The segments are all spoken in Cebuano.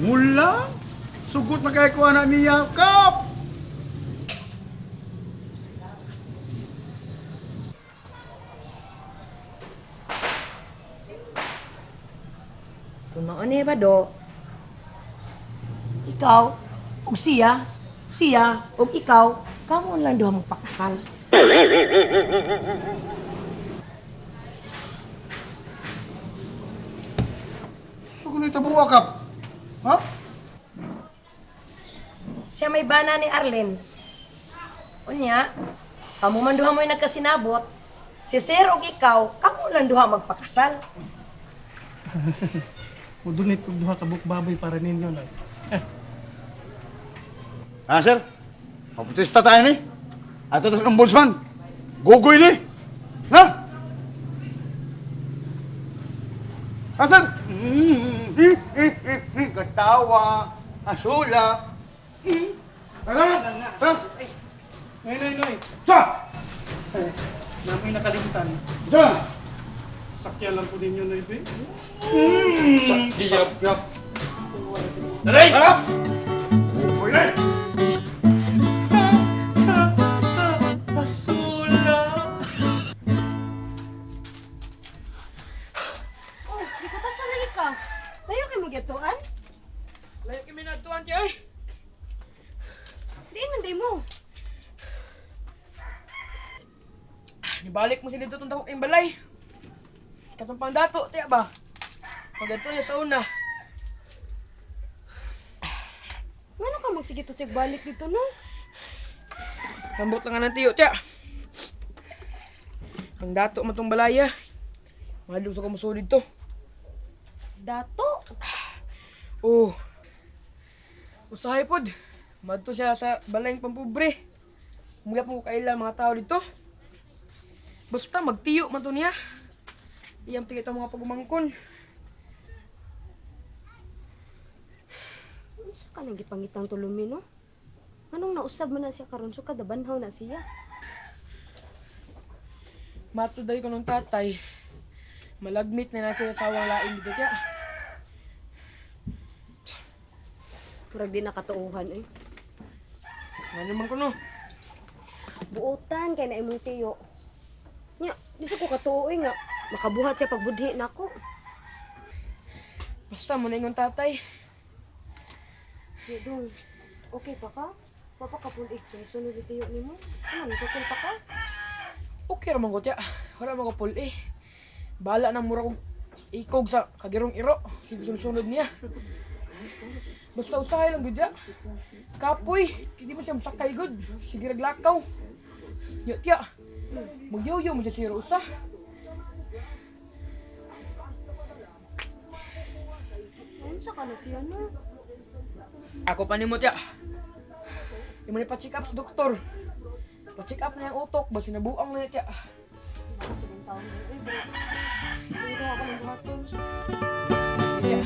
Mula? Sugot na kay ko anak niya, Kap! Kung mao ni ba do, ikaw ug siya, siya ug ikaw, kamo lang duha magpakasal. So kuno tabuwa, Kap? Ha? Siya may bana ni Arlen. Unya, kamo man duha mo'y nagkasinabot. Si Sir ug ikaw, kamo lang duha magpakasal. Mudunit og duha ka buok baboy para ninyo na. Ha, sir? Maputista tayo ni. Ato tas ombudsman. Gugoy ni. Ha? Ha, sir? Katawa. Asula. Tara, tara. Noy, noy, noy. Sa! Eh, namoy nakalimutan. Sa! Sakya lang po ninyo, noy, be. Yap, yap. Dali! Harap! Gugoy ni. Asula. Oh, di ko ta sa lagi ka. Layo kay magyatuan? Layo kami nagtuan tiyo ay. Diin man day mo. Nibalik mo sila dito itong dakong balay. Katong pangdato, tiya ba? Pagdato niya sa una. Ngano ka magsige to sig balik dito no? Lambot lang nga ng tiyo, tiya. Pangdato mo itong balaya. Mahal ko muso dito. Dato. Oh. Usahay pod. Madto siya sa balayng pampobre. Mula po kaila mga tao dito. Basta magtiyo man to niya. Iyam tigit ang mga pagumangkon. Unsa ka nang gipangitang tulumi no? Nganong nausab man na siya karon so kada banhaw na siya. Matuday ko nung tatay. Malagmit na nasa asawang lain dito kaya. Murag di nakatuohan eh. Ano naman ko no? Buotan kay na imong tiyo. Nya, di sa ko katuo eh nga makabuhat siya pagbudhi nako. Basta mo na ingon tatay. Di dong. Okay pa ka? Mapakapulig sunod ni tiyo nimo. Sa man sukol pa ka? Okay raman ko tiya. Wala man ko pul eh. Bala na mura kong ikog sa kagirong iro. Sige sunod niya. Basta usahay lang gud ya. Kapoy, hindi mo siya masakay gud. Sige raglakaw. Yo tiya. Magyoyo mo siya siro usa. Unsa ka na siya no? Ako pa nimo tiya. Imo ni pa-check up sa doktor. Pa-check up na yung utok, ba sinabuang na niya tiya. Ako sa taon na eh, bro. Sige daw ako ng buhaton. Tiya.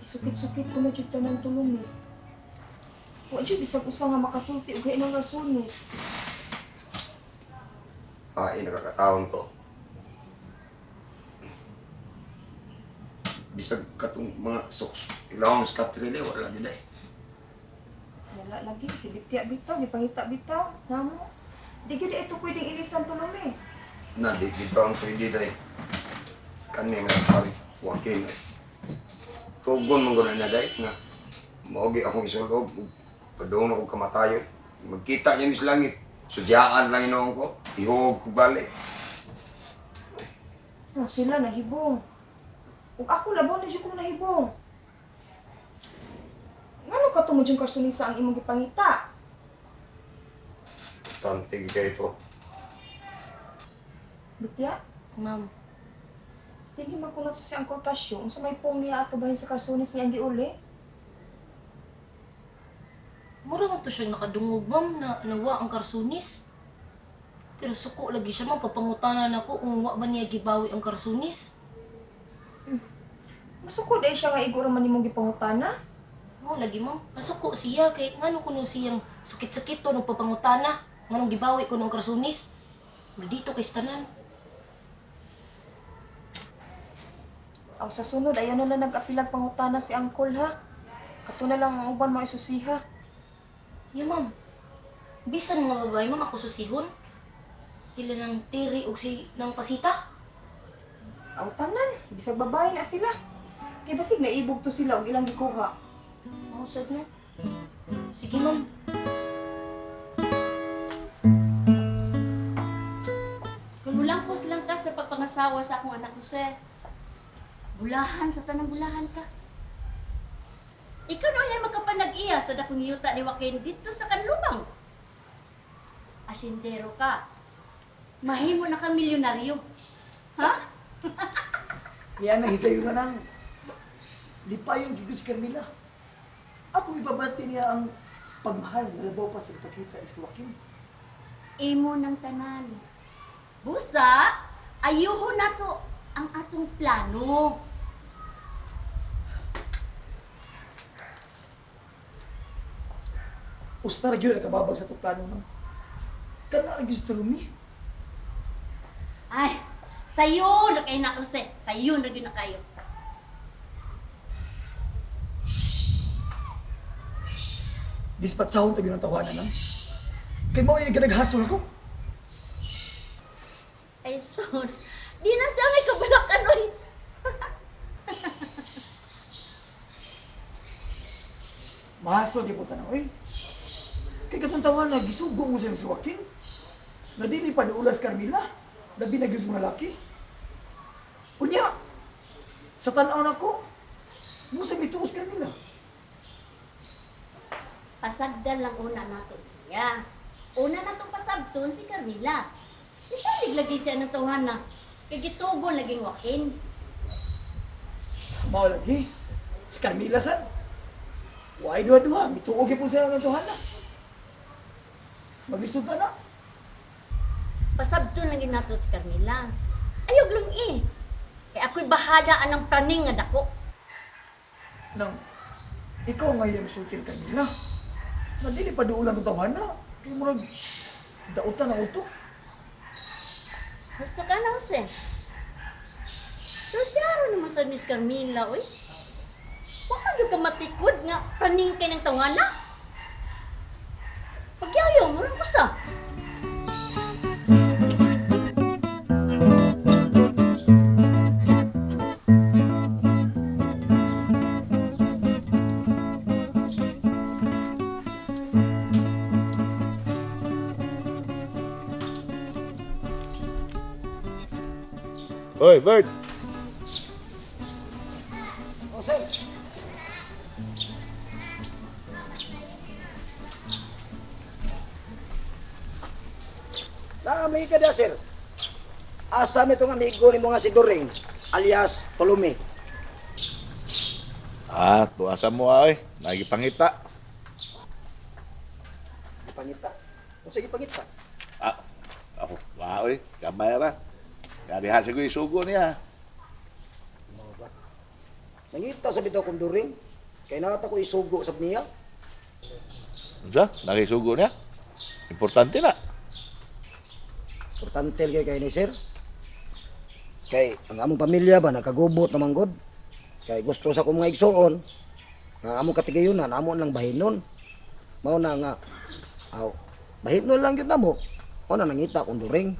Isukit-sukit ko na jud tanan tulong eh. Wa jud bisag usa nga makasulti og ng rasunis. Ay, nakakataon to. Bisag katong mga socks, ilawang sa katrile, wala nila eh. Wala lagi si bitya bitaw, gipangita bitaw namo. Di gyud ito pwedeng ilisan tulong eh. Na, di dito ang pwede dahil. Kani nga sabi, wakin eh. Tugon man guna na dahil nga. Maogi akong isulob, padung ako kamatayon. Magkita niya mis langit. Sudyaan lang inoon ko, ihog ko balik. Nga sila nahibong. Ug ako labaw na jud kong nahibong. Ngano ka tumo jud karsunisa ang imong gipangita? Tantig kay ito. Bitya, Ma'am, dinhi man ko na to si Uncle Tasyo unsa may pong niya ato bahin sa karsunis niya ang giuli. mura man to siya nakadungog, ma'am, na nawa ang karsunis. Pero suko lagi siya, ma'am, papangutanan ako kung wa ba niya gibawi ang karsunis. Masuko dai siya nga iguro man nimong gipangutana. Oo, lagi, ma'am. Nasuko siya, kay ngano kuno siyang sukit-sakit to nung papangutana. Nganong gibawi ko nung karsunis. Maldito kay tanan. Aw sa sunod ayaw na lang nag-apilag pangutana si Uncle ha. Kato na lang ang uban mo isusiha. Ya ma'am. Bisan mga babae ma'am ako susihon. Sila ng Terry ug si ng Pasita. Aw tanan, bisag babae na sila. Kay basig naibog to sila og ilang gikuha. Mao sad no. Sige ma'am. Lumulampos lang ka sa pagpangasawa sa akong anak, Jose. Bulahan sa tanang bulahan ka. Ikaw na ay makapanag-iya sa dakong yuta ni Joaquin dito sa kanlubang. Asindero ka. Mahimo na ka milyonaryo. Ha? Niya nang higayon na nang lipayon gigud si Carmela. Ako ibabati niya ang pagmahal nga labaw pa sa ipakita is Joaquin. Imo ng tanan. Busa, ayuho na to ang atong plano. Usta ra gyud nakababag sa itong plano nang. Kana ra gyud sa tulumi. Ay, sayo na kayo na, Jose. Sayo na gyud na kayo. Dispatsahon ta gyud ang tawanan nang. Kay mao ni naghasul ko. Ay, sus. Di na siya may kabalakan, oy. Mahasol gyud po tanan oy. Kay katong tawanan gisugo mo siya si Joaquin. Na dili pa niulas Carmela. Labi na gyud sa mga laki. Unya, sa tan-aw nako, mo sa mituos Carmela. Pasagdan lang una nato siya. Una na itong pasagton si Carmila. Nisalig lagi siya ng tawhan na. Kay gitugon laging wakin. Mao lagi. Si Carmela sad. Why duha-duha? Mituo gyud po siya ng tuhan na. Maglisod na na. Pasabton lang gid nato si Carmila. Ayog lang eh. Kay ako'y bahala anang praning nga dako. Nang ikaw nga iyang sulti ni Carmela. Na dili pa duulan tong tawhan na. Kay murag dautan ang utok. Gusto ka na, Jose. Pero siya ro naman sa Miss Carmila, oy. Wa man gyud ka matikod nga praning kay ng tawhana. Pagyayo mo ra usa. Hoy, Bert! Oh, sir. Naamay ka da, sir. Asa mi itong amigo ni mga si Doring, alias Tolome. Ah, tuwasan mo ay. Nagipangita. Pangita. Kung sige pangita. Ah, ako, wa oy, gamay ra. Kaya siguro isugo niya. Nangita sa bitaw kong Doring. Kay nata ko isugo sa niya. Unsa? Nakisugo niya? Importante na. Importante kay kay ni sir. Kay ang among pamilya ba nakagubot na manggod. Kay gusto sa akong mga igsuon. Nga among katigayunan, amo lang bahinon. Mao na nga aw bahinon lang gyud namo. Mao na nangita kong Doring.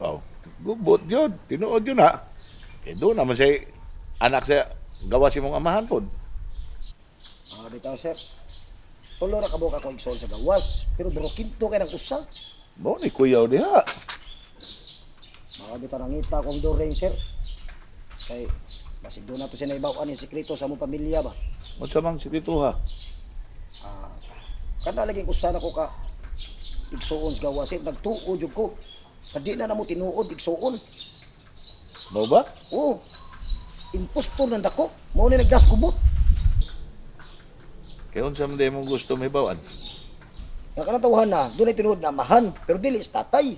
Oh, gubot yun. Tinuod yun ha. Kaya doon naman siya, anak siya, gawa si mong amahan po. Ah, bitaw sir. Tulo ra ka buok ako igsuon sa gawas, pero brokinto kay nang usa. Mo ni kuyaw diha. Mga bitaw nangita kong Doring sir. Kay basig doon nato siya naibaw-an yung sekreto sa among pamilya ba. Unsa mang si Tito ha? Ah, kada laging usa na ko ka igsuon sa gawas sir, nagtuo jud ko. Kadi na namo tinuod igsuon. Mo ba? Oo. Impostor ng dako. Mao ni nagdas kubot. Kaya unsa man mong gusto may bawan? Nga kanang tawhan na, doon ay tinuod nga amahan, pero dili is tatay.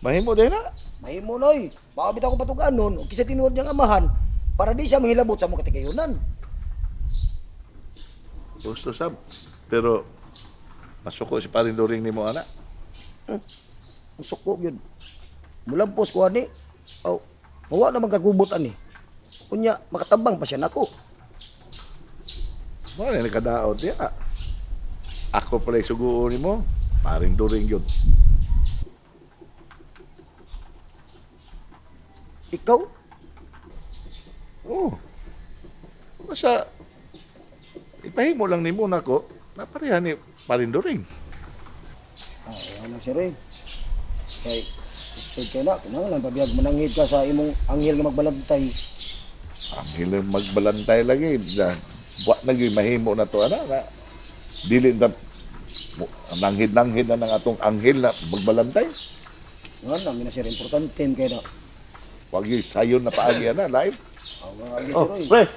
Mahimo din na. Mahimo noy. Baka bitaw ko patugan nun, ug kisa tinuod niyang amahan, para di siya manghilabot sa mga katigayunan. Gusto sab. Pero masuko si paring Doring nimo anak. Ang suko yun. Mulampos ko ani. Aw, mawa na magkagubot ani. Unya, makatabang pa siya nako. Mo na nakadaot diya. Ako pala suguon nimo, paring during yun. Ikaw? Oo. Basta ipahimo lang nimo nako, napareha ni paring during. Ay, ano sir eh. Kay, isod kay na, kinahanglan pabiyag manangit ka sa imong anghel nga magbalantay. Ang hilang magbalantay lagi na wa na gyud mahimo na to ana na dili na nanghid-nanghid na ng atong anghel na magbalantay. Nga na, na sir, importante kay na. Wag gyud sayon na paagi ana live. Oh, Oh, pre.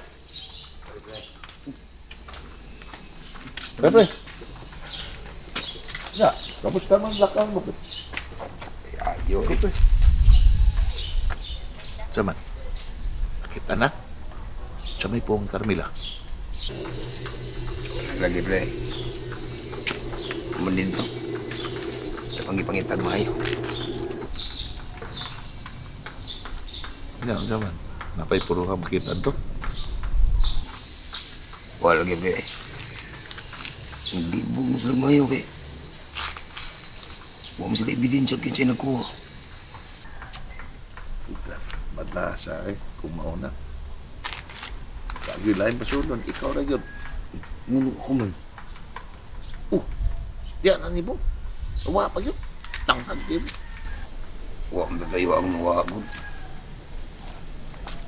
Pre, pre. Ya, kamusta man lakang mo? Pre? Ayo. Ko, pre. Saman. Kita na. Sa may pong Carmela. Lagi pre. Kumandin to. Pangipangitag maayo. Ya, saman. Napay puro ka makita to. Wala lagi pre. Hindi mo sila maayo kay. Wa mo sila ebidensya kinsay nagkuha. Madlasa eh, kung mauna. Lagi lain pasulon, ikaw ra yun. Ngano ko man. Oh, diyan na nimo. Wa pa yun. Tanghag yun. Wa mo tayo ang mawagod.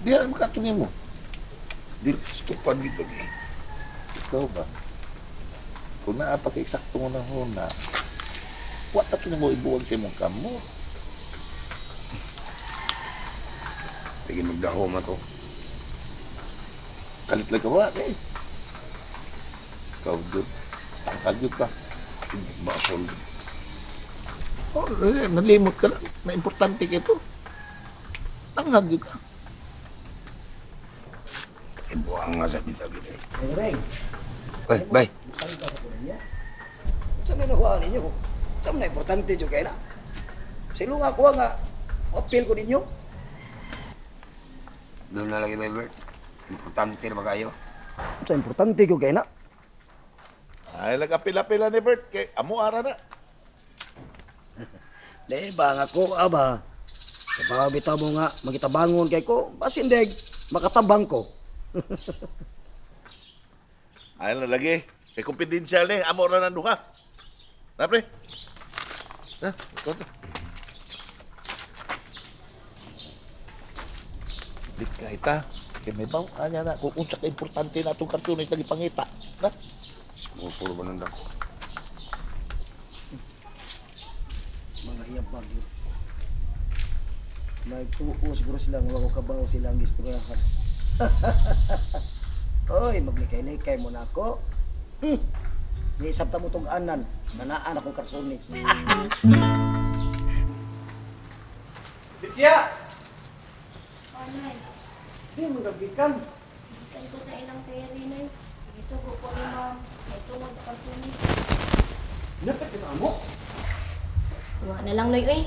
Diyan makatungin mo. Dir stupad gid lagi. Ikaw ba? Kung naa pa kay eksakto mo na huna, wa ta to nimo ibuwag sa imong kamo. Sige magdaho man to. Kalit lang ka wa eh. Ikaw yun. Tanghag yun ka. Basol. Oh, eh, nalimot ka lang. Na importante ka ito. Tanghag yun ka. Ibuang nga sa bitaw gid. Ay, Reng, Bay, bay. saan ka sa kunan niya? Sa may nakuha ninyo? Sa na importante jud kay na? Silo nga kuha nga, appeal ko ninyo. Doon na lagi bay Bert. Importante ra ba kayo? Sa importante ko kay na. Ay, nagapila-pila ni Bert. Kay amo ara na. Di ba nga ko, aba? Sa bitaw mo nga, magitabangon kay ko, basindeg, makatabang ko. Ay na lagi. Kay confidential eh. Amo ra na duha. Na pre. Na, ikaw to. Dik ka ita. Kay may baw anya na kung unsa ka importante na atong kartunis lagi pangita. Na. Smusol ba nanda ko? Mga iyabag yun. Nagtuo siguro sila nga wako kabaw sila ang gistoryahan. Oy, maglikay-likay mo na ako. Niisabta mo tong anan, nanaan akong karsonis. Bitya! Anay, Di mo gabikan. gikan ko sa ilang Terry nay. Gisugo ko ni ma'am kay tungod sa karsunis. Napit ka sa amo. Wa na lang noy oy.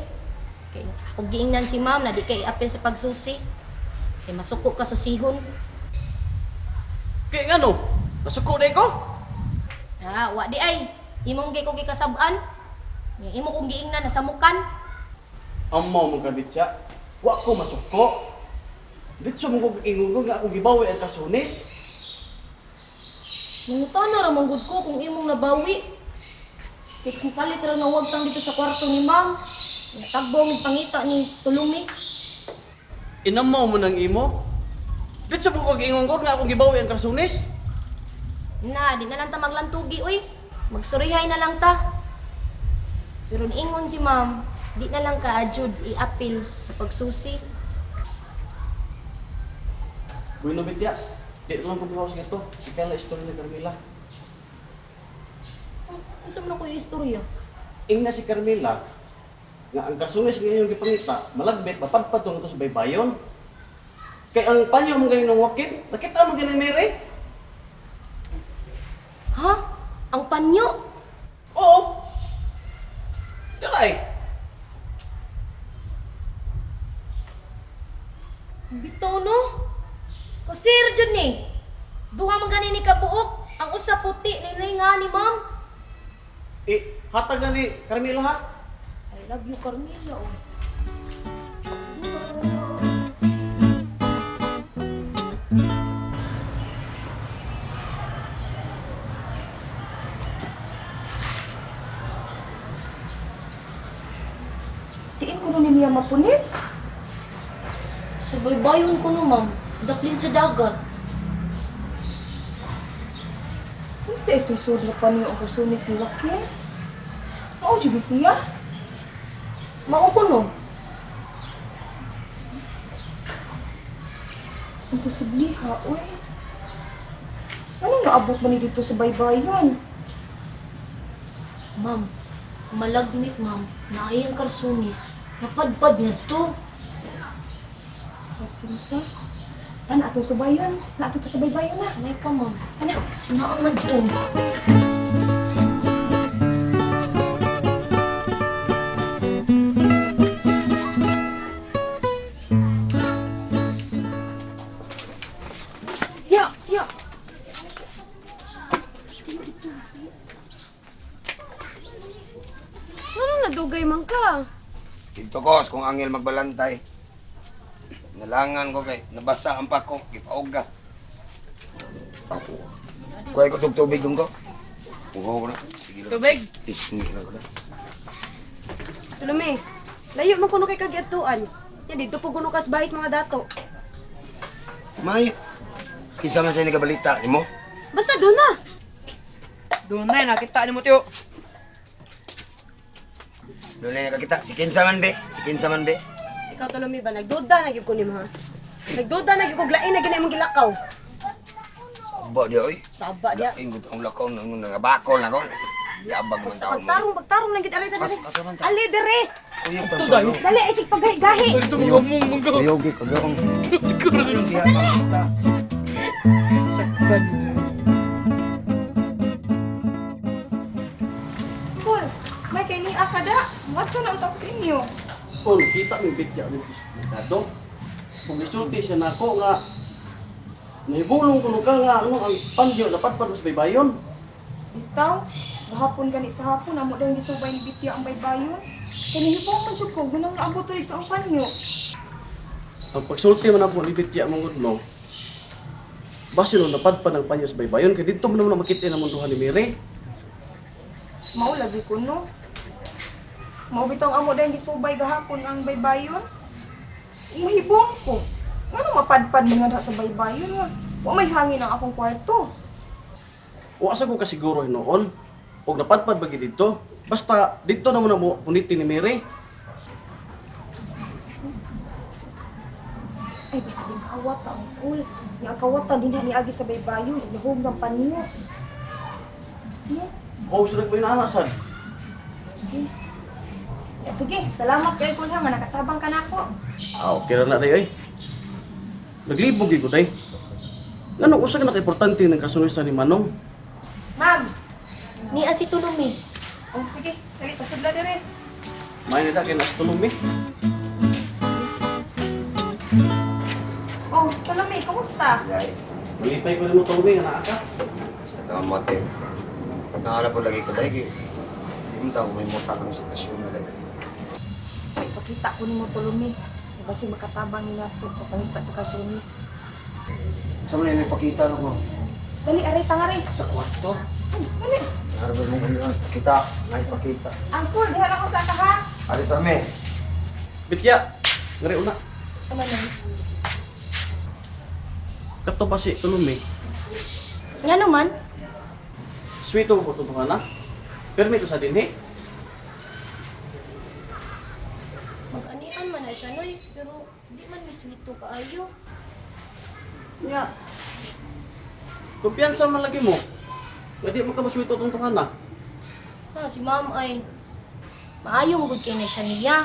Kay ako giingnan si ma'am na di kay apil sa pagsusi. Kay masuko ka susihon. Kay ngano? Nasuko na ko? Ha, wa di ay. Imong gi ko gikasab-an. Imo kong giingnan nasamukan. Amaw mo ka bitya. Wa ko masuko. Ditso mo ko giingon nga akong gibawi ang kasunis. Mangutana ra man gud ko kung imong nabawi. Kay kung kalit ra nga wagtang dito sa kwarto ni ma'am. Natagbo ang pangita ni Tulumi. Inamaw mo ng imo. Ditso mo ko giingon nga akong gibawi ang kasunis. Na, di na lang ta maglantugi, uy. Magsurihay na lang ta. Pero niingon si ma'am, di na lang ka adjud i-appeal sa pagsusi. Bueno bitya, di na lang ko buhaw sa ito. Ikaw na istorya ni Carmela. Unsa man ako yung istorya? Ingna si Carmela nga ang kasunis nga iyong gipangita, malagbit mapadpad tong sa baybayon. Kay ang panyo mo ganing wakin, nakita mo ganing Mary? Ha? Ang panyo? Oo. Diray. Bitaw no? Kusir jud ni. Duha man gani ni kabuok. Ang usa puti ni nga ni ma'am. Eh, hatag na ni Carmela ha. I love you Carmela. Oh. Diin ko nun niya mapunit. Sa baybayon ko no ma'am. Daplin sa dagat. Hindi ito sud na panyo ang kasunis ni Joaquin. Mao jud ni siya. Mao ko no. Imposible ha, uy. Anong naabot man ni dito sa baybayon? Ma'am, malagmit ma'am. Naay ang karsunis. Napadpad na to. Asunsa? Tana atong subayon. Na ato pa sa baybayon na. May ka ma'am. Ana. Sinaangad to. Ya, ya. Ngano nadugay man ka? Dito ko, kung angel magbalantay. Nalangan ko kay, nabasa ang pako, gipaoga. Ako. Kuhay ko tug tubig dun ko. Uhaw ko na. Sige lang. Tubig. Isni lang ko na. Tulumi, layo man kuno kay kagiadtuan. Ya dito po kuno kas bahis mga dato. May, kinsa man sa'yo nagabalita nimo? Basta doon na. Doon na, nakita ni mo tiyo. Doon na nakakita. Si kinsa man be? Si kinsa man be? Ikaw Tulumi ba nagduda na gyud ko nimo ha? Nagduda na gyud ko lain na gyud imong gilakaw. Saba di oy. Saba diya. Laing gud ang lakaw nang nangabakol na ko. Yabag man taon mo. Pagtarong pagtarong lang gid alay dere. As- asa man ta? Ali dere. Uyog tan tulo. Dali isig paggahi. Dito mga mong mangga. Uyog gid kagong. Siya pa. Saktan. Paul, may kay ni akada. Ngadto na unta ko sa inyo. Oh, nakita mi bitya ni Dado. Kung isulti siya nako nga nahibulong kuno ka nga ano ang panyo napadpad mo sa baybayon. Bitaw, gahapon gani sa hapon amo dang gisubay ni Bitya ang baybayon. Kay nihibong man jud ko gunang naabot dito ang panyo. Ang pagsulti man ako ni Bitya mangud no. Basin no napadpad ang panyo sa baybayon kay didto man naman makita na munduhan ni Mary. Mao lagi ko no. Mao bitaw ang amo dang gisubay gahapon ang baybayon. Mahibong ko. Ngano mapadpad man nga sa baybayon nga? Wa may hangin ang akong kwarto. Wa sa ko kasiguro hinuon. Og napadpad ba gid didto? Basta didto na mo na mo puniti ni Mary. Ay, basta din kawata ang kul. Nga ang kawata din ni agi sa baybayon, ug nahog ng panyo. No? Oh, sila ko yung anak sad. Okay. Ya, sige, salamat kay Kul ha, nga nakatabang ka nako. Ah, okay ra na day oy. Naglibog gyud ko day. Nganong usa ka naka-importante ng kasunusan ni Manong? Ma'am, niya si Tulumi. Oh, sige, dali pasudla dire. May na kay nas tulong mi. Oh, Tolome, kumusta? Dai. Malipay ko nimo tulong nga naa ka. Salamat eh. Nahanap ko lagi ko dai kay. Di mo tao may muta kang sitwasyon na dai. Ay, pakita ko nimo Tolome. Basi makatabang ni nato pagpangita sa karsunis. Sa man may pakita no ko. Dali, aray, tangare. Sa kwarto. Dali. Nahanap mo ngayon. Pakita, ngay pakita. Angkol, diha lang ko sa ka ha. Alis ame. Bitya, ngari una. Sama na. Kato pa si tulong mi. Nga naman, Sweet ko tutungan na. Permi ko sa dinhi. mag-anian man na siya noy, pero di man mi sweet to kaayo. Nya. Kumpiyansa man lagi mo. Nga di mo ka masweet tong tungan na. Ha, si ma'am ay maayo mo gud kay na siya niya.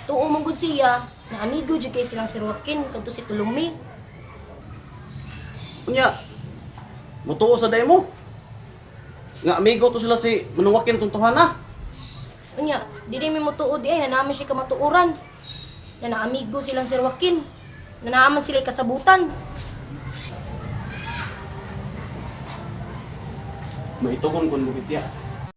Tuo man gud siya na amigo jud kay silang si Joaquin kadto si Tulumi. Unya. Mutuo sa day mo. Nga amigo to sila si Manuwakin tong tungan na. Unya, dili mi motuo di ay na naman siya kamatuoran. Na naamigo silang si Joaquin. Na naaman sila kasabutan. Maitugon kon mo gitya.